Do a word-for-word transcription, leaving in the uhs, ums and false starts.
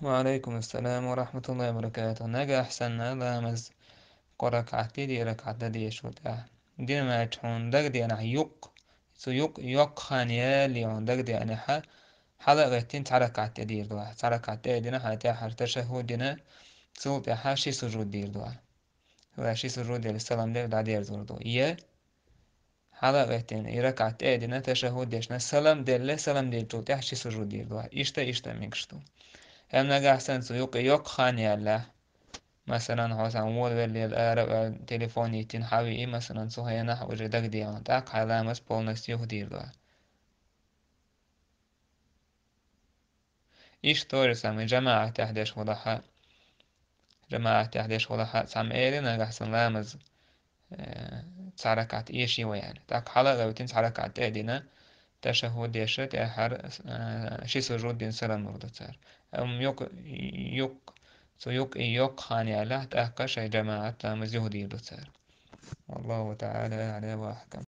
وعليكم السلام ورحمة الله وبركاته. Нагахь санна ламаз кхо ракаӀат де, диъ ракаӀат де дезаш ва тӀаккха. Дина маьчхьун дагадеанахь юкъ, цу юкъ йоккха хан яллале хьуна дагадеанахьа, хьала а гӀеттина цхьа ракаӀат тӀе дийр ду ахь. Цхьа ракаӀат тӀе а дина, хьан тӀехьара ташаххуд дина, цул тӀаьхьа ши сужуд дийр ду ахь. Ва ши сужуд делла салам делла дӀадерзор ду. Е хьала а гӀеттина, и ракаӀат тӀе а дина, ташаххуд дешна, салам делла, салам диллачул тӀаьхьа ши сужуд дийр ду ахь. Иштта, иштта мегаш ду. Амма нагахь санна цу юкъ йоккха хан яллале, масалан, хьо цхьана волавеллера ара а ваьлла, телефон йиттина хьавеа, масалан, цу хенахь уже дагадеанахь, тӀаккха хьайн ламаз полностью юха дийр ду ахь. Иштта то же самое, жамаӀатехь деш хилахь а, жамаӀатехь деш хилахь а, цхьамма элира нагахь санна ламаз, э, цхьа ракаӀат эший вай аьлла. ТӀаккха хьала а гӀевттина цхьа ракаӀат тӀе а дина, ташаххуд деш, тӀехьара, э, ши сужуд дина салам лур ду цара. Амма юкъ, юкъ, цу юкъ и йоккха хан яллале, тӀаккха шайн жамаӀат ламаз юха дийр ду цара. والله تعالى أعلى وأحكم.